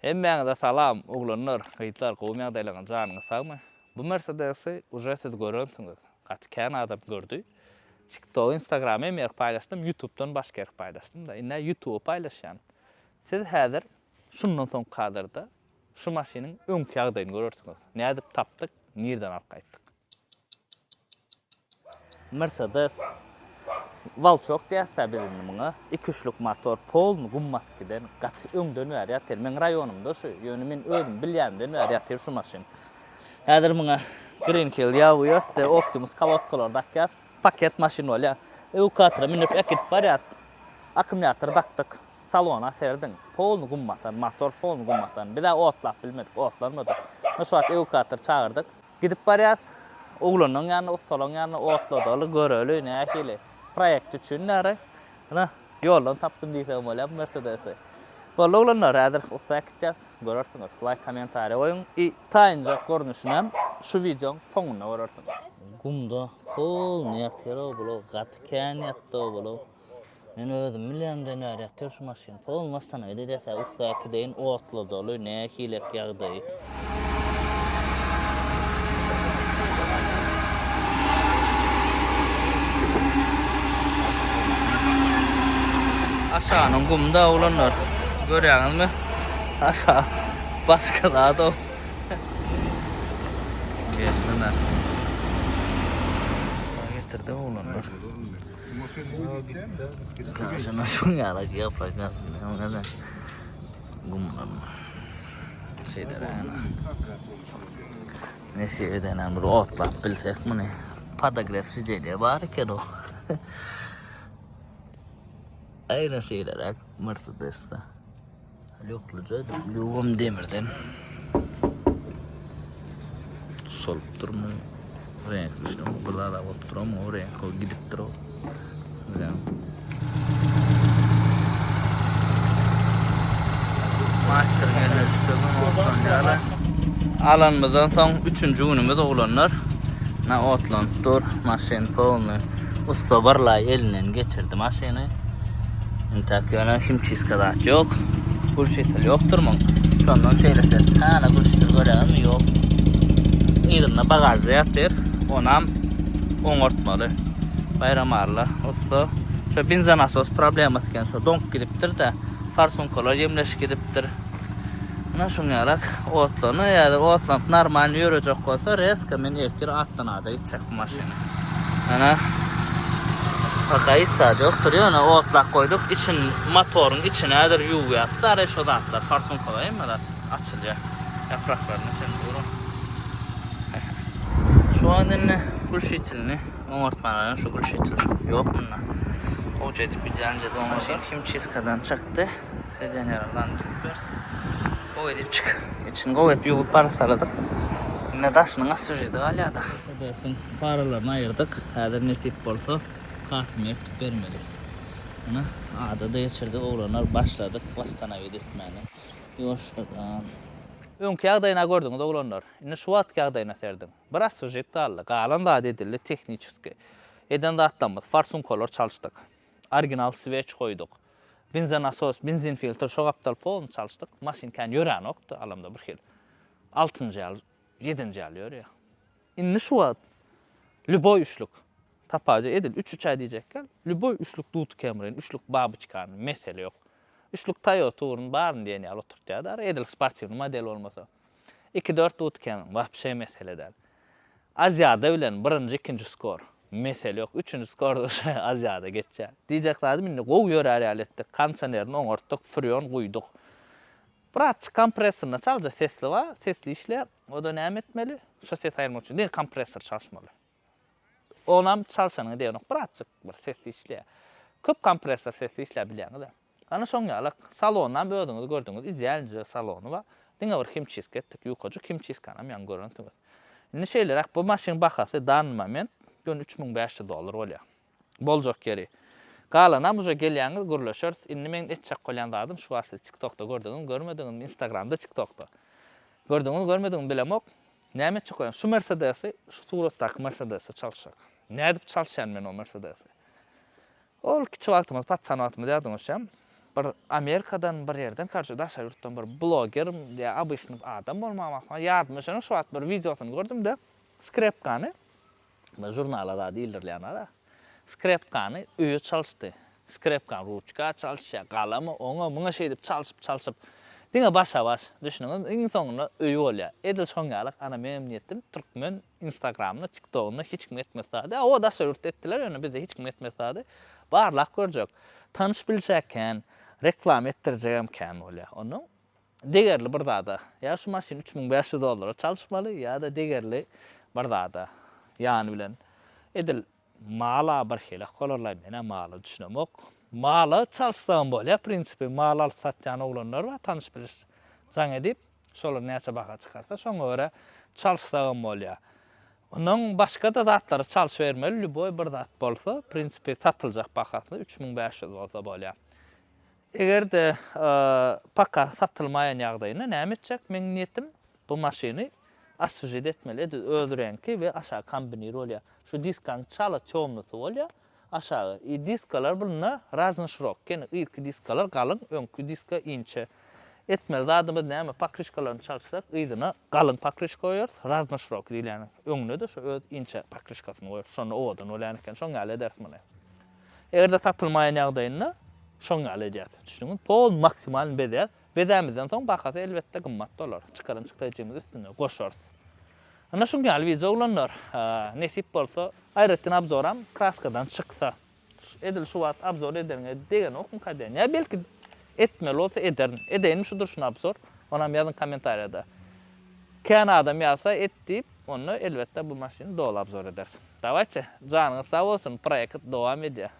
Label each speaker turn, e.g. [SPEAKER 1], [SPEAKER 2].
[SPEAKER 1] Hemmäňize salam oglanlar, gyzlar gowumy ýagdaýlaryňyz janyňyz sagmy? Bu Mersedesi uje siz görensiňiz. Gaty kän adam gördi. TikTok, Instagram hem ýerk paýlaşdym, YouTubedan başga ýerk paýlaşdym-da. Indi YouTubea paýlaşýan. Siz häzir şundan soňky kadrda şu maşynyň öňki ýagdaýyny görersiňiz. Nädip tapdyk, nirden alyp gaýtdyk. Mercedes Walçok diýäs-dä biz indi muňa. Iki-üçlük motor, polny gum basyp giden. Gaty öňden bäri ýatyr. Meň raýonymda şu. Ýöne men özüm bilýänimden bäri ýatyr şu maşyn. Häzir muňa Green Hill ýag guýarys we Optimus kolodkalary dakýas. Paket maşyn bolýar. Ewakuatora münüp äkidip barýas. Akkumulýator dakdyk. Salona serediň. Polny gum basan, motor polny gum basan. Biz-ä otlap bilmedik, otlanmady. Şu wagt ewakuator çagyrdyk. Gidip barýas. Oglanlaň ýanyna, ussalaň ýanyna otladaly, göreli nähili. Proýekt üçin bäri. Ynha, ýoldan tapdym diýsegem bolýar bu Mersedesi. Boldy oglanlar, häzir ussa äkitýäs. Görersiňiz. Laýk, kommentariýa goýuň. I taýynjak görnüşinem şu wideoň soňunda görersiňiz. Gumda polny ýatyr-ow bular, gaty kän ýatdy-ow bular. Men özüm bilýämden bäri ýatyr şu maşyn. Polny wastanoýt edýäs-ä ussa äkideýin otladaly nähilek ýagdaýy. Aşagynyň gumda oglanlar. Görýäňizmi? Aşagy başga zat-ow. Geldi-ne. Getirdi oglanlar. Şuna şuň ýaly ýaplaşmak näme? Gumlanma. Şeýle Nesip edenem bir otlap bilsek muny. Podogref sidenýe bar eken o. Aýna şeýleräk Mercedesde. Lýuklyja edip, lýugam demirden. Solup durmy? Reňkli bir zada bolup duram, o reňk o gidip dur o. Master geldi, otlanýarlar. Alanymyzdan soň üçünji günümiz oglanlar. Na otlanyp dur, maşyn polny. Ussa barlaý elinden geçirdi maşyny. Intäk ýöne himçistka zat ýok. Gulşitil ýokdur muň. Şondan şeýle ses. Hana gulşitil görýäňizmi? Ýok. Yzynda bagažda ýatyr. Onam oňartmaly. Baýramalla ussa. Şo benzonasos problemasy eken. Şo doňup gidipdir-de. Farsunkalar ýemleşip gidipdir. Muna şuň ýalak otlany ýa-da otlanyp normalny ýörejek bolsa rezko men ertir atdan ada gitjek bu maşyny. Ana Paka hiç zat ýokdur ýöne otlap goýduk için motoryň içini häzir ýuwýas dara şo zatlar farsunkalar hemme zat açylýar ýapraklaryna çenli duran. Şu wagt indi gulşitilini oňartmaga şu gulşitil ýok munda. Gowja edip bilýänje doňaşyp himçiskadan çykdy. Sedeniýalardan tutup bersin. Gowy edip çyk. Içini gowy edip ýuwup arassaladyk. Indi daşynyň oswežidi galýar-da. Mersedesiň faralaryny aýyrdyk. Häzir nesip bolsa Kasymy eltip bermeli. Ine, ada-da geçirdik oglanlar başladyk wastanawit etmäne. Ýuwaşjadan. Öňki ýagdaýyna gördüňiz oglanlar. Indi şu wagtky ýagdaýyna serediň. Bir oswežit galdy. Galan zat edildi tehniçeski. Eden zatlarymyz farsunkalar çalyşdyk. Original sweç goýduk. Benzonasos, benzin filtr şo gapdal polny çalyşdyk. Maşyn kän ýöränokdy alamda bir hili. Altynjy ýaly, ýedinji ýaly ýörýär. Indi şu wagt lýuboý üçlük tapawudy edil üç üçä diýjek ýaly, lýuboý üçlük Duty Camry-ni, üçlük Babyçkany mesele ýok. Üçlük Toyota ugruny baryny diýen ýaly oturtýar-da, edil sportiwnyý model bolmasa. Iki dört Duty Camry wapşe mesele däl. Aziada bilen birinji ikinji skor. Mesele ýok. Üçünji skorda şu Aziada geçýär. Diýjek zadym indi gowy ýörär ýaly etdik. Kondisionerini oňartdyk, freon guýduk. Bratçy kompressorynda çalja sesli bar, sesli işleýär. O-da näme etmeli? Şo sesi aýyrmak üçin diňe kompressor çalyşmaly. Onam çalşanyňa degenok, birazjyk bir sesli işleýär. Köp kompressor sesli işläp bilýäňiz-ä. Ana şoň ýalak. Salonynam özüňiz gördüňiz, idealnyja salony bar. Diňe bir himçistka etdik, ýukajyk himçistkanam ýaňy görensiňiz. Indi şeýleräk, bu maşynyň bahasy danny moment göni 3500 dollar bolýar. Boljak ýeri. Galanam uje gelýäňiz, gürleşeris. Indi meň etjek bolýan zadym şu wagt siz TikTokda gördüňizmi, görmediňizmi, Instagramda, TikTokda. Gördüňiz, görmediňizmi bilemok. Näme etjek bolýan? Şu Mersedesi, şu suratdaky Mersedese çalyşjak. Nädip çalyşýan men o Mersedesi? Ol kiçi wagtymyz, paçan wagtymyz ýadyňa düşýärmi? Bir Amerikadan bir ýerden karçe daşary ýurtdan bir bloger ýa obyçny adam bolmagam ahmal. Ýadyma düşenok şu wagt bir wideosyny gördüm-de skrepkany bir žurnala zady ildirilýän bar-a. Skrepkany öýe çalyşdy. Skrepkany ruçka çalyşýar, galamy oňa muňa şeýdip çalşyp çalşyp diňe başa baş düşüniňiz iň soňunda öýi bolýar. Edil şoň ýaly ana menem niýetim türkmen Instagramda, TikTokynda hiç kim etmez zady. Hawa daşary ýurtda etdiler, ýöne bizde hiç kim etmez zady. Barlap görjek. Tanyş bilşä kän, reklama etdirjegem kän bolýar. Onnoň degerli bir zada, ýa şu maşyny 3500 dollara çalyşmaly, ýa-da degerli bir zada ýany bilen edil mala bir hili bolarlaý, men-ä mala düşünemok. Mala çalyşsagam bolýar, prinsipi, mal alyp satýan oglanlar bar, tanyş-biliş jaň edip. Şolar näçe baha çykarsa şoňa görä çalyşsagam bolýar. Ondan başga-da zatlary çalşybermeli, lýuboý bir zat bolsa, prinsipi satyljak bahasyna 3500 bolsa bolýar. Eger-de paka satylmaýan ýagdaýynda näme etjek? Meň niýetim bu maşyny oswežit etmeli, edil öz reňki we aşagy kombinir bolýar. Şu diskaň çala týomnysy bolýar. Aşagy. I diskalar bunda razny şirok. Ýene yzky diskalar galyň, öňki diska inçe. Etmeli zadymyz näme, pokryşkalaryny çalyşsak, yzyna galyň pokryşka goýarys, razny şirok diýilýäni. Öňüne-de şu öz inçe pokryşkasyny goýarys. Şonda owadan bolýan eken. Şoň ýaly ederis muny. Eger-de satylmaýan ýagdaýynda şoň ýaly edýäs. Düşündiňizmi? Pol maksimalny bezäs. Bezämizden soň bahasy elbetde gymmat bolar. Çykaran çykdajymyzy üstüne goşarys. Ana şuň ýaly wideo oglanlar. Nesip bolsa aýratyn obzoram kraskadan çyksa. Edil şu wagt obzor edeniňe degenokmyka diýen. Ýa belki etmeli bolsa ederin. Edeýinmi şu durşuna obzor? Onam ýazyň kommentariýada. Kän adam ýazsa et diýip, onda elbetde bu maşyny doly obzor ederis. Dawayte, janyňyz sag bolsun, proýekt dowam edýär.